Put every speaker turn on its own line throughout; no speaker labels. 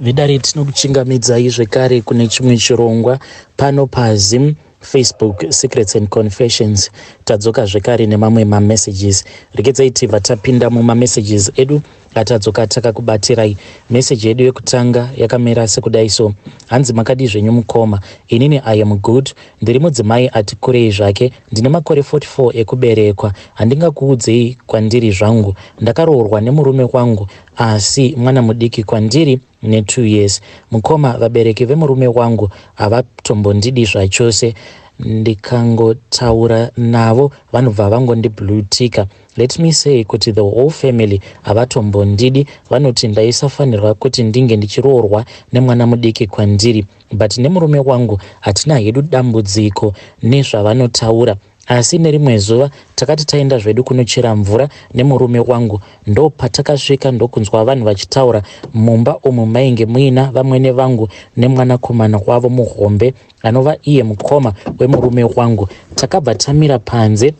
Vedare, tinokuchingamidzai zvekare kune chimwe chirongwa pano paZim Facebook Secrets and Confessions. Tadzoka zvekare nemamwe mamessages. Regedzai tibva tapinda mumamessages edu atadzoka takakubatirai. Meseji yedu yekutanga yakamira sekudai so: Hanzi, "Makadi zvenyu mukoma? Inini I am good. Ndiri mudzimai ati kurei zvake, ndine makore 44 ekuberekwa. Handingakuudzei kwandiri zvangu. Ndakaroorwa nemurume wangu, asi mwana mudiki kwandiri ne2 years. Mukoma, vabereki vemurume wangu havatombondidi zvachose. Ndikangotaura navo vanobva vangondiblueticka. Let me say kuti the whole family havatombondidi. Vanoti ndaisafanirwa kuti ndinge ndichiroorwa nemwana mudiki kwandiri. But nemurume wangu hatina hedu dambudziko nezvavanotaura. Asi nerimwe zuva takati taenda zvedu kunochera mvura nemurume wangu, ndopatakasvika ndokunzwa vanhu vachitaura mumba umu. Mainge muina vamwene vangu nemwanakomana wavo muhombe, anova iye mukoma wemurume wangu. Takabva tamira panze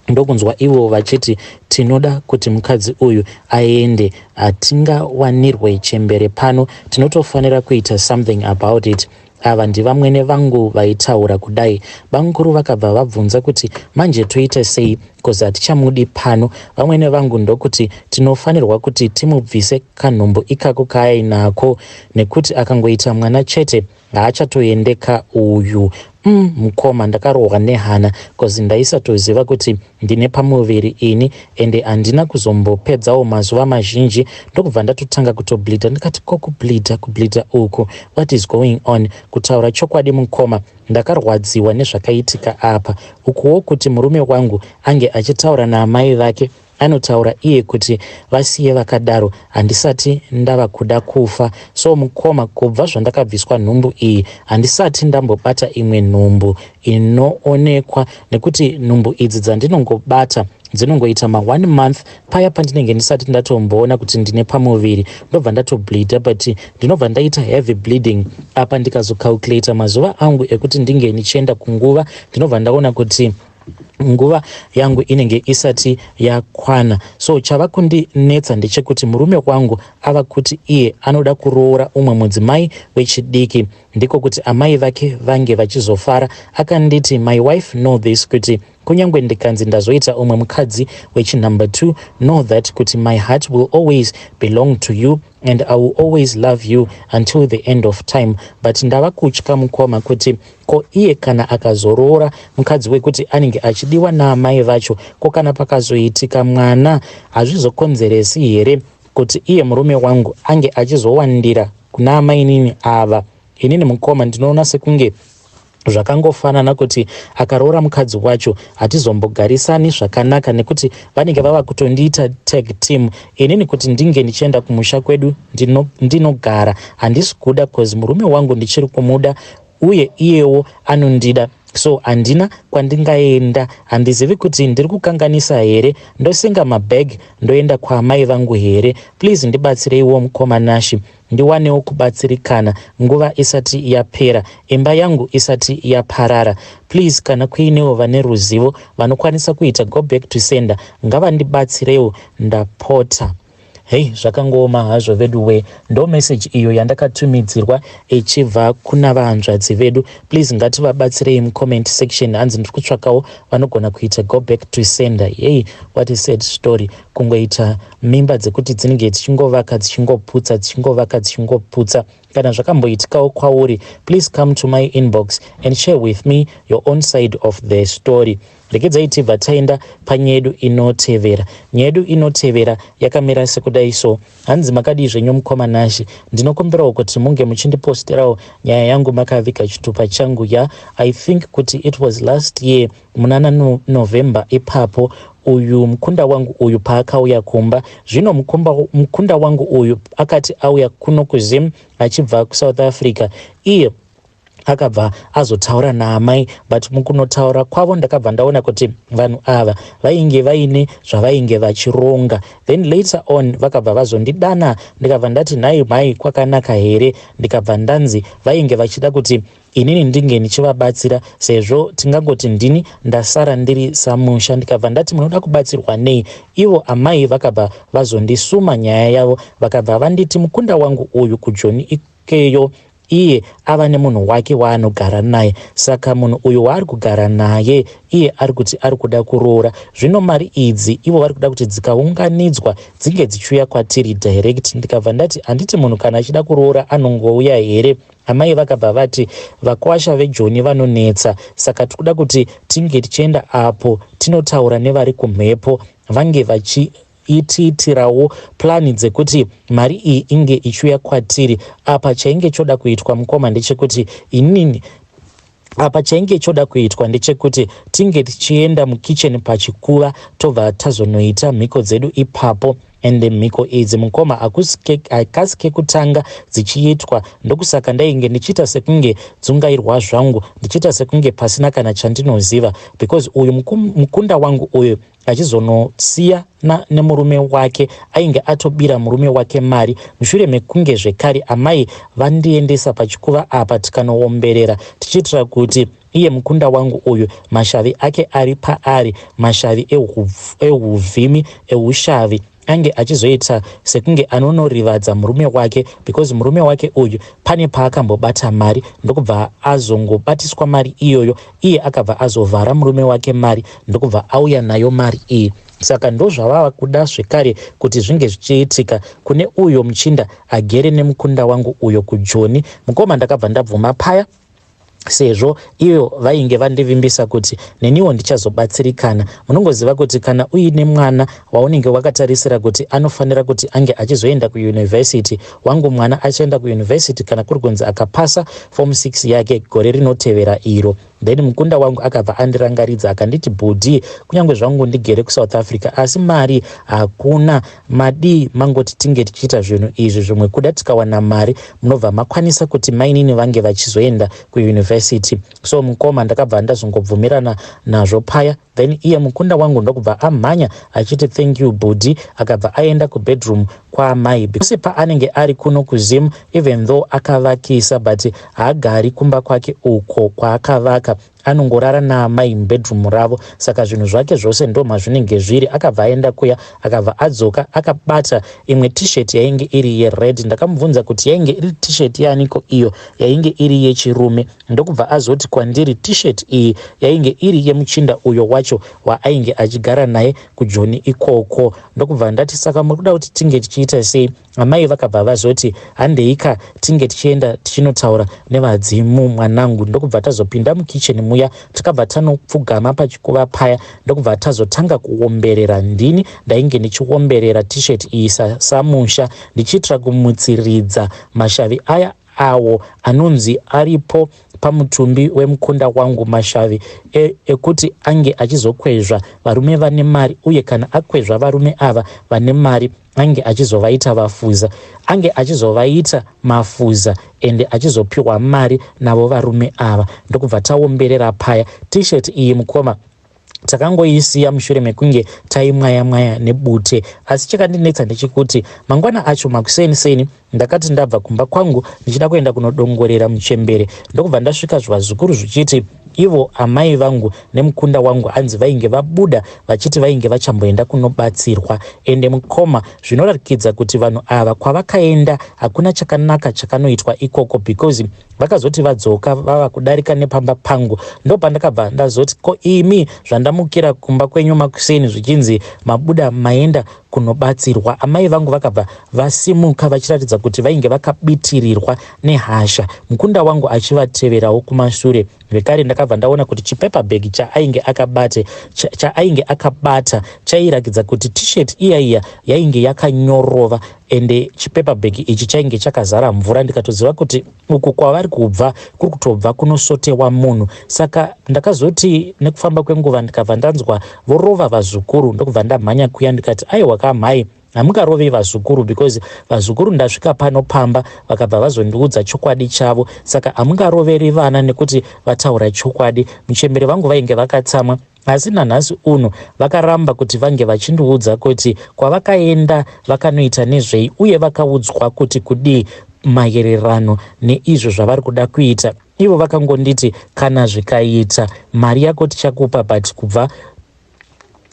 ndokunzwa ivo vachiti, 'Tinoda kuti mukadzi uyu aende. Hatingawanirwe chembere pano, tinotofanira kuita something about it.' Ava ndivamwene vangu vaitaura kudai. Bamukuru vakabva vabvunza kuti, 'Manje toita sei, 'cause hatichamudi pano?' Vamwene vangu ndokuti, 'Tinofanirwa kuti timubvise kanhumbu ikako kaainako, nekuti akangoita mwana chete haachatoendeka uyu.' Mukoma, ndakarohwa nehana, 'cause ndaisatoziva kuti ndine pamuviri ini. Ende handina kuzombopedzawo mazuva mazhinji ndokubva ndatotanga kutobleeda. Ndikati, 'Ko kubleeda, kubleeda uku, what is going on?' Kutaura chokwadi mukoma, ndakarwadziwa nezvakaitika apa. Ukuwo kuti murume wangu ange achitaura naamai vake, anotaura iye kuti vasiye vakadaro, handisati ndava kuda kufa. So mukoma, kubva zvandakabviswa nhumbu iyi, handisati ndambobata imwe nhumbu inoonekwa, nekuti nhumbu idzi dzandinongobata dzinongoita ma1 month. Paya pandinenge ndisati ndatomboona kuti ndine pamuviri, ndobva ndatobleeda, but ndinobva ndaita heavy bleeding. Apa ndikazocalculata mazuva angu ekuti ndinge ndichienda kunguva, ndinobva ndaona kuti nguva yangu inenge isati yakwana. So chava kundinetsa ndechekuti murume wangu ava kuti iye anoda kuroora umwe mudzimai wechidiki, ndiko kuti amai vake vange vachizofara. Akanditi, 'My wife, know this, kuti kunyange ndikanzi ndazoita umwe mukadzi wechinumber 2, know that kuti my heart will always belong to you and I will always love you until the end of time.' But ndava kutya mukoma, kuti ko iye kana akazoroora mukadzi wekuti anenge achidiwa naamai vacho, ko kana pakazoitika mwana, hazvizokonzeresi here kuti iye murume wangu ange achizowandira kuna amainini ava? Inini mukoma, ndinoona sekunge zvakangofanana kuti akaroora mukadzi wacho, hatizombogarisani zvakanaka, nekuti vanenge vava kutondiita tag team. Inini kuti ndinge ndichienda kumusha kwedu ndinogara, handisi kuda, 'cause murume wangu ndichiri kumuda uye iyewo anondida, so handina kwandingaenda. Handizivi kuti ndiri kukanganisa here. Ndosenga mabag ndoenda kwaamai vangu here? Please ndibatsireiwo mukoma Nashi, ndiwanewo kubatsirikana nguva isati yapera, imba yangu isati yaparara. Please, kana kuinewo vane ruzivo vanokwanisa kuita go back to sender, ngavandibatsirewo, ndapota." Hei, zvakangooma hazvo vedu. Ndo meseji iyo yandakatumidzirwa ichibva kuna vahanzvadzi vedu. Please ngativabatsirei mucomment section. Hanzi, "Ndiri kutsvakawo vanogona kuita go back to sender." Yei, what a sad story. Kungoita mimba dzekuti dzinenge dzichingovaka, dzichingoputsa, dzichingovaka, dzichingoputsa. Kana zvakamboitikawo kwauri, please come to my inbox and share with me your own side of the story. Regedzai tibva taenda panyaya yedu inotevera. Nyaya yedu inotevera yakamira sekudai so: Hanzi, "Makadii zvenyu mukoma Nashi? Ndinokumbirawo kuti munge muchindiposterawo nyaya yangu makaviga chitupa changu. Ya, I think kuti it was last year munana November ipapo, uyu mukunda wangu uyu paakauya kumba. Zvino mukunda wangu uyu akati auya kuno kuZim achibva kuSouth Africa, iye Akabva azotaura naamai but mukunotaura kwavo ndakabva ndaona kuti vanhu ava vainge vaine zvavainge vachironga. Then later on vakabva vazondidana ndikabva ndati nhai mhai kwakanaka here ndikabva ndanzi vainge vachida kuti inini ndinge ndichivabatsira sezvo tingangoti ndini ndasara ndiri samusha ndikabva ndati munoda kubatsirwa nei ivo amai vakabva vazondisuma nyaya yavo vakabva vanditi mukunda wangu uyu kujoni ikeyo iye ava nemunhu wake waanogara naye saka munhu uyu waari kugara naye iye ari kuti ari kuda kuroora zvino mari idzi ivo vari kuda kuti dzikaunganidzwa dzinge dzichiuya kwatiri direct ndikabva ndati handiti munhu kana achida kuroora anongouya here amai vakabva vati vakwasha vejoni vanonetsa saka tikuda kuti tinge tichienda apo tinotaura nevari kumhepo vange vachi itiitirawo plan dzekuti mari iyi inge ichiuya kwatiri apa chainge choda kuitwa mukoma ndechekuti inini apa chainge choda kuitwa ndechekuti tinge tichienda mukitchen pachikuva tobva tazonoita mhiko dzedu ipapo ende mhiko idzi mukoma hakasi kekutanga dzichiitwa ndokusaka ndainge ndichiita sekunge dzungairwa zvangu ndichiita sekunge pasina kana chandinoziva because uyu mukunda wangu uyu achizonosiyana nemurume wake ainge atobira murume wake mari mushure mekunge zvekare amai vandiendesa pachikuva apa tikanoomberera tichiitira kuti iye mukunda wangu uyu mashavi ake ari paari mashavi ehuvhimi ehushavi ange achizoita sekunge anonorivadza murume wake because murume wake uyu pane paakambobata mari ndokubva azongobatiswa mari iyoyo iye akabva azovhara murume wake mari ndokubva auya nayo mari iyi saka ndozvavava kuda zvekare kuti zvinge zvichiitika kune uyo muchinda agere nemukunda wangu uyo kujoni mukoma ndakabva ndabvuma paya sezvo iyo vainge vandivimbisa kuti neniwo ndichazobatsirikana munongoziva kuti kana uine mwana waunenge wakatarisira kuti anofanira kuti ange achizoenda kuyunivhesiti wangu mwana achaenda kuyunivhesiti kana kuri kunzi akapasa form 6 yake gore rinotevera iro then mukunda wangu akabva andirangaridza akanditi bhudhi kunyange zvangu ndigere kusouth africa asi mari hakuna madii mangoti tinge tichiita zvinhu izvi zvimwe kuda tikawana mari munobva makwanisa kuti mainini vange vachizoenda kuuniversity so mukoma ndakabva ndazongobvumirana nazvo paya then iye mukunda wangu ndokubva amhanya achiti thank you bhudhi akabva aenda kubedroom kwaamai pose paanenge ari kuno kuzim even though akavakisa but haagari kumba kwake uko kwaakavaka anongorara naamai mubedroom ravo saka zvinhu zvake zvose ndo mazvinenge zviri akabva aenda kuya akabva adzoka akabata imwe tshirt yainge iri yered ndakamubvunza kuti yainge iri tshirt yaaniko iyo yainge iri yechirume ndokubva azoti kwandiri tshirt iyi yainge iri yemuchinda uyo wacho waainge achigara naye kujoni ikoko ndokubva ndati saka muri kuda kuti tinge tichiita sei amai vakabva vazoti handeika tinge tichienda tichinotaura nevadzimu mwanangu ndokubva tazopinda mukicheni muya takabva tanopfugama pachikuva paya ndokubva tazotanga kuomberera ndini ndainge ndichiomberera tshirt iyi samusha ndichiitira kumutsiridza mashavi aya awo anonzi aripo pamutumbi wemukunda wangu mashavi ekuti e ange achizokwezva varume vane mari uye kana akwezva varume ava vane mari ange achizovaita vafuza ange achizovaita mafuza ende achizopiwa mari navo varume ava ndokubva taomberera paya tshirt iyi mukoma takangoisiya mushure mekunge taimwaya mwaya nebute asi chakandinetsa ndechekuti mangwana acho makuseni seni ndakati ndabva kumba kwangu ndichida kuenda kunodongorera muchembere ndokubva ndasvika zvivazukuru zvichiti ivo amai vangu nemukunda wangu hanzi vainge vabuda vachiti vainge vachamboenda kunobatsirwa ende mukoma zvinoratidza kuti vanhu ava kwavakaenda hakuna chakanaka chakanoitwa ikoko because vakazoti vadzoka vava kudarika nepamba pangu ndopandakabva ndazoti ko imi zvandamukira kumba kwenyu makuseni zvichinzi mabuda maenda kunobatsirwa amai vangu vakabva vasimuka vachiratidza kuti vainge vakabitirirwa nehasha mukunda wangu achivateverawo kumashure zvekare ndakabva ndaona kuti chipaper bag chaainge akabate chaainge akabata chairakidza kuti tshirt iya iya yainge yakanyorova ende chipaper bag ichi chainge chakazara mvura ndikatoziva kuti uku kwavari kubva kuri kutobva kunosotewa munhu saka ndakazoti nekufamba kwenguva ndikabva ndanzwa vorova vazukuru ndokubva ndamhanya kuya ndikati aiwa kamhai Hamungarovi vazukuru because vazukuru ndasvika pano pamba vakabva vazondiudza chokwadi chavo, saka hamungaroveri vana nekuti vataura chokwadi. Muchembere vangu vainge vakatsamwa, asi nanhasi uno vakaramba kuti vange vachindiudza kuti kwavakaenda vakanoita nezvei uye vakaudzwa kuti kudii maererano neizvo zvavari kuda kuita. Ivo vakangonditi kana zvikaita mari yako tichakupa, but kubva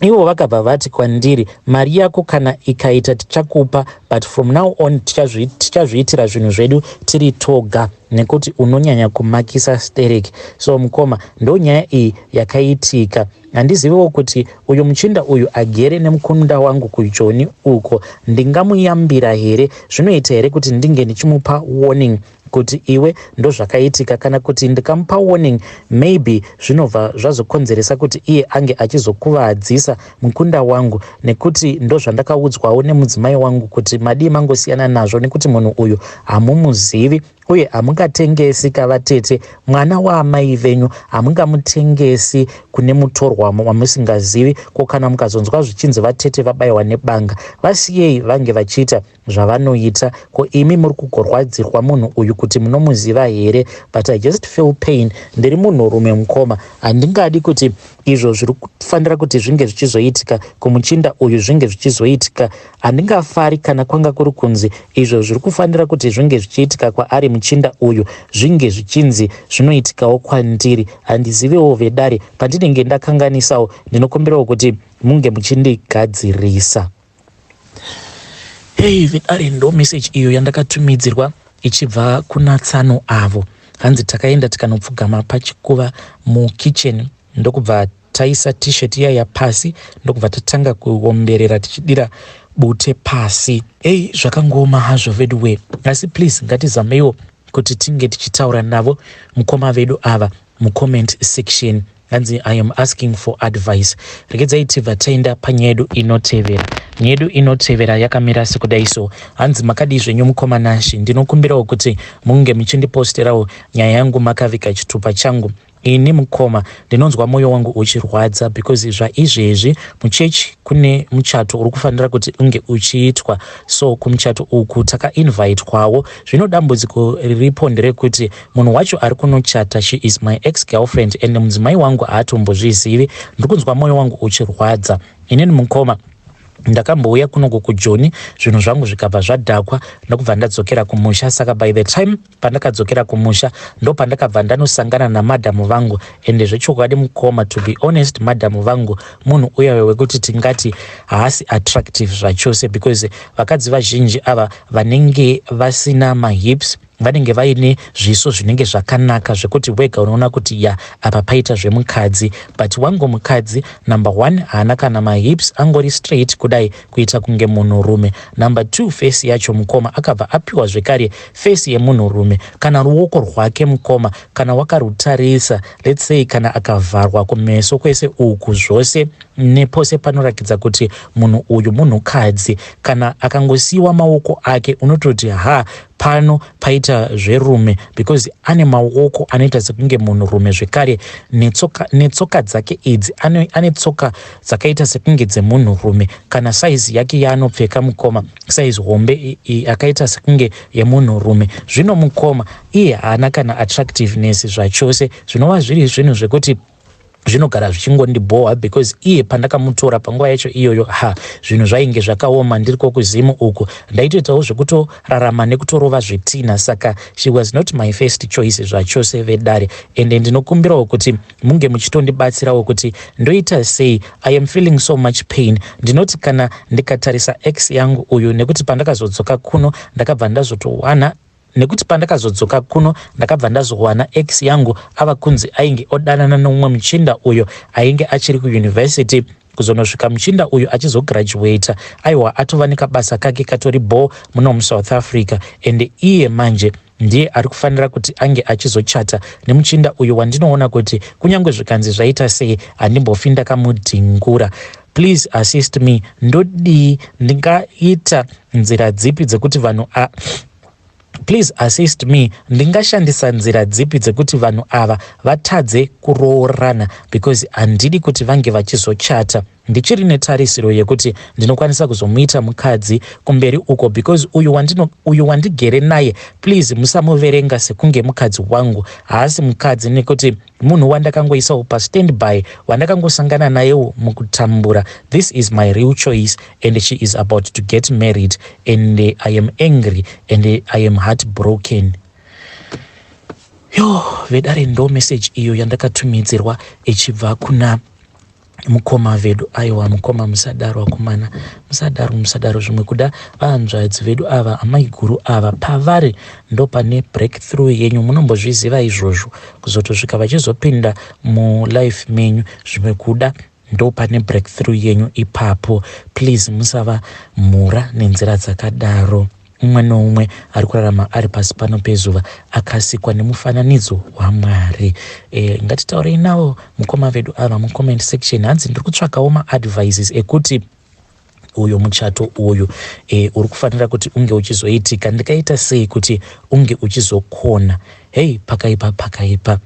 ivo vakabva vati kwandiri, "Mari yako kana ikaita tichakupa, but from now on tichazviitira zvinhu zvedu tiri toga nekuti unonyanya kumakisa stereki." So mukoma, ndo nyaya iyi yakaitika. Handiziviwo kuti uyu muchinda uyu agere nemukunda wangu kuJoni uko ndingamuyambira here? Zvinoita here kuti ndinge ndichimupa warning kuti iwe ndozvakaitika, kana kuti ndikamupa warning maybe zvinobva zvazokonzeresa kuti iye ange achizokuvadzisa mukunda wangu? Nekuti ndozvandakaudzwawo nemudzimai wangu kuti madii mangosiyana nazvo nekuti munhu uyu hamumuzivi uye hamungatengesi kavatete mwana waamai venyu, hamungamutengesi kune mutorwa wamusingazivi. Ko kana mukazonzwa zvichinzi vatete vabayiwa nebanga? Vasiyei vange vachiita zvavanoita. Ko imi muri kugorwadzirwa munhu uyu kuti munomuziva here? But I just feel pain. Ndiri munhurume, mukoma, handingadi kuti izvo zviri kufanira kuti zvinge zvichizoitika kumuchinda uyu zvinge zvichizoitika. Handingafari kana kwanga kuri kunzi izvo zviri kufanira kuti zvinge zvichiitika kwaari muchinda uyu zvinge zvichinzi zvinoitikawo kwandiri. Handiziviwo vedare, pandinenge ndakanganisawo ndinokumbirawo kuti munge muchindigadzirisa. Hei vedare, ndo meseji iyo yandakatumidzirwa ichibva kuna tsano avo. Hanzi takaenda tikanopfugama pachikuva mukitchen, ndokubva taisa T-shirt iya pasi, ndokubva tatanga kuomberera tichidira bute pasi. Ei, zvakangoma hazvo veduwe, asi please ngatizameiwo kuti tinge tichitaura navo mukoma vedu ava mucomment section. Hanzi, "I am asking for advice." Regedzai tibva taenda panyaya yedu inotevera. Nyaya yedu inotevera yakamira sekudai so. Hanzi, "Makadii zvenyu mukoma Nashi? Ndinokumbirawo kuti munge muchindiposterawo nyaya yangu makavika chitupa changu. Ini mukoma ndinonzwa mwoyo wangu uchirwadza because zvaizvezvi muchechi kune muchato uri kufanira kuti unge uchiitwa. So kumuchato uku takainvitwawo. Zvino dambudziko riripo nderekuti munhu wacho ari kunochata, she is my ex girlfriend, and mudzimai wangu haatombozvizivi. Ndiri kunzwa mwoyo wangu uchirwadza. Inini mukoma ndakambouya kunoku kuJoni, zvinhu zvangu zvikabva zvadhakwa, ndokubva ndadzokera kumusha. Saka by the time pandakadzokera kumusha, ndo pandakabva ndanosangana namadhamu vangu. Ende zvechokwadi mukoma, to be honest, madhamu vangu munhu uyayo wekuti tingati haasi attractive zvachose, because vakadzi vazhinji ava vanenge vasina mahips vanenge vaine zviso zvinenge zvakanaka zvekuti wega unoona kuti ya, apa paita zvemukadzi. But wangu mukadzi, number one, haana kana mahips, angori straight kudai kuita kunge munhurume. Number two, face yacho mukoma, akabva apiwa zvekare face yemunhurume. Kana ruoko rwake mukoma, kana wakarutarisa, let's say kana akavharwa kumeso kwese uku zvose nepose panorakidza kuti munhu uyu munhukadzi, kana akangosiyiwa maoko ake unototi ha, pano paita zverume, because ane maoko anoita sekunge munhurume zvekare. Netsoka dzake idzi, ane tsoka dzakaita sekunge dzemunhurume. Kana saizi yake yaanopfeka mukoma, saizi hombe akaita sekunge yemunhurume. Zvino mukoma, iye haana kana attractiveness zvachose, zvinova zviri zvinhu zvekuti zvinogara zvichingondibhohwa, because iye pandakamutora panguva yacho iyoyo, ha, zvinhu zvainge zvakaoma. Ndiriko kuZimu uku, ndaitoitawo zvekutorarama nekutorova zvitina, saka she was not my first choice zvachose vedare. Ende ndinokumbirawo kuti munge muchitondibatsirawo kuti ndoita sei. I am feeling so much pain. Ndinoti kana ndikatarisa ex yangu uyu, nekuti pandakazodzoka kuno ndakabva ndazowana ex yangu ava kunzi ainge odanana nomumwe muchinda uyo ainge achiri kuyunivhesity. Kuzonosvika muchinda uyu achizograduata, aiwa, atova nekabasa kake katori bho muno muSouth Africa, ende iye manje ndiye ari kufanira kuti ange achizochata nemuchinda uyu wandinoona kuti kunyange zvikanzi zvaita sei handimbofi ndakamudhingura. Please assist me. Ndodii? Ndingaita nzira dzipi dzekuti vanhu a Please assist me. Ndingashandisa nzira dzipi dzekuti vanhu ava vatadze kuroorana? Because handidi kuti vange vachizochata. Ndichiri netarisiro yekuti ndinokwanisa kuzomuita mukadzi kumberi uko because uyu wandino, uyu wandigere naye, please musamuverenga sekunge mukadzi wangu. Haasi mukadzi nekuti munhu wandakangoisawo pastandby, wandakangosangana nayewo mukutambura. This is my real choice and she is about to get married and I am angry and I am heartbroken. Yo, vedare, ndo message iyo yandakatumidzirwa ichibva kuna mukoma vedu. Aiwa mukoma, musadaro akomana, musadaro, musadaro. Zvimwe kuda vahanzvadzi vedu ava, amaiguru ava, pavari ndo pane breakthrough yenyu. Munombozviziva izvozvo? Kuzotosvika vachizopinda mulife menyu, zvimwe kuda ndo pane breakthrough yenyu ipapo. Please musava mhura nenzira dzakadaro. Umwe noumwe ari kurarama ari pasi pano pezuva akasikwa nemufananidzo waMwari. Ngatitaurei navo mukoma vedu ava mucomment section. Hanzi ndiri kutsvakawo maadvices ekuti uyu muchato uyu uri kufanira kuti unge uchizoitika, ndikaita sei kuti unge uchizokona? Hei, pakaipa, pakaipa.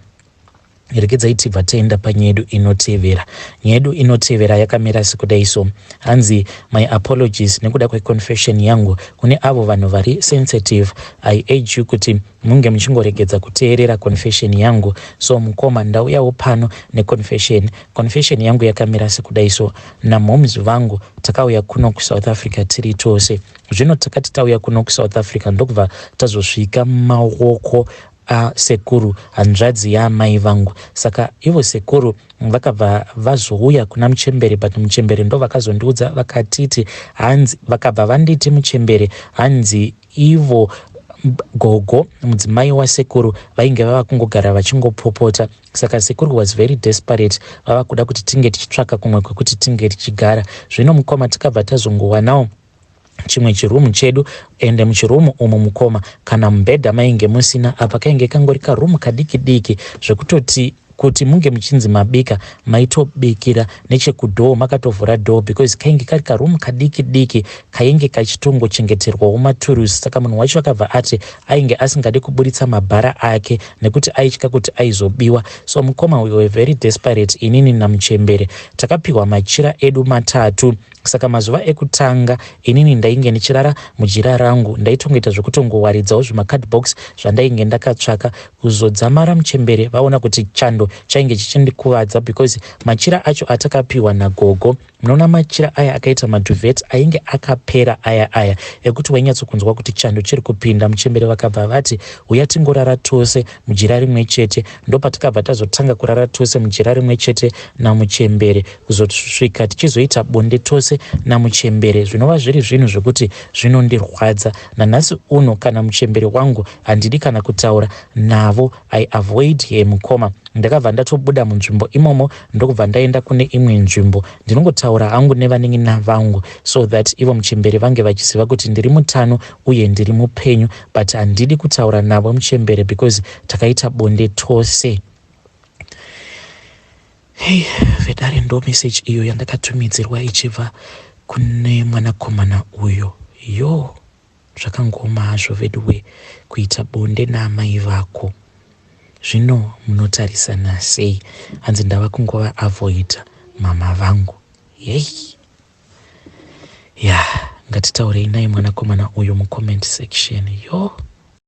Regedzai tibva taenda panyaya yedu inotevera. Nyaya yedu inotevera yakamira sekudai so. Hanzi, "My apologies nekuda kweconfession yangu. Kune avo vanhu vari sensitive, I urge you kuti munge muchingoregedza kuteerera confession yangu. So mukoma, ndauyawo pano neconfession. Confession yangu yakamira sekudai so. Namoms vangu takauya kuno kuSouth Africa tiri tose. Zvino takati tauya kuno kuSouth Africa, ndokubva tazosvika mumaoko asekuru, hanzvadzi yaamai vangu. Saka ivo sekuru vakabva vazouya kuna muchembere, but muchembere ndo vakazondiudza vakatiti, hanzi vakabva vanditi muchembere, hanzi ivo gogo, mudzimai wasekuru, vainge vava kungogara vachingopopota. Saka sekuru was very desperate, vava kuda kuti tinge tichitsvaka kumwe kwekuti tinge tichigara. Zvino mukoma, tikabva tazongowanawo chimwe chirumu chedu. Ende muchirumu umu mukoma, kana mubhedha mainge musina. Apa kainge kangori karumu kadiki diki zvekutoti kuti munge muchinzi mabika, maitobikira nechekudoor makatovhura door, because kainge kari karumu kadiki diki kainge kachitongochengeterwawo maturusi. Saka munhu wacho akabva ati ainge asingadi kuburitsa mabhara ake nekuti aitya kuti aizobiwa. So mukoma, we were very desperate, inini namuchembere. Takapiwa machira edu matatu. Saka mazuva ekutanga inini ndainge ndichirara mujira rangu, ndaitongoita zvekutongowaridzawo zvimacardbox zvandainge ndakatsvaka. Kuzodzamara muchembere vaona kuti chando chainge chichindikuvadza, because machira acho atakapiwa nagogo, munoona machira aya akaita maduvet ainge akapera aya aya ekuti wainyatsokunzwa kuti chando chiri kupinda. Muchembere vakabva vati, 'Uya tingorara tose mujira rimwe chete.' Ndopatakabva tazotanga kurara tose mujira rimwe chete namuchembere, kuzosvika tichizoita bonde tose namuchembere, zvinova zviri zvinhu zvekuti zvinondirwadza nanhasi uno. Kana muchembere wangu handidi kana kutaura navo, I avoid her. Mukoma, ndakabva ndatobuda munzvimbo imomo, ndokubva ndaenda kune imwe nzvimbo. Ndinongotaura hangu nevanin'ina vangu so that ivo muchembere vange vachiziva kuti ndiri mutano uye ndiri mupenyu, but handidi kutaura navo muchembere because takaita bonde tose." Hei vedare, ndo message iyo yandakatumidzirwa ichibva kune mwanakomana uyo. Yo, zvakangoma hazvo veduwe, kuita bonde naamai vako. Zvino munotarisana sei? Hanzi ndava kungova avoida mama vangu. Yei, ya, ngatitaurei naye mwanakomana uyu mucomment section. Yo.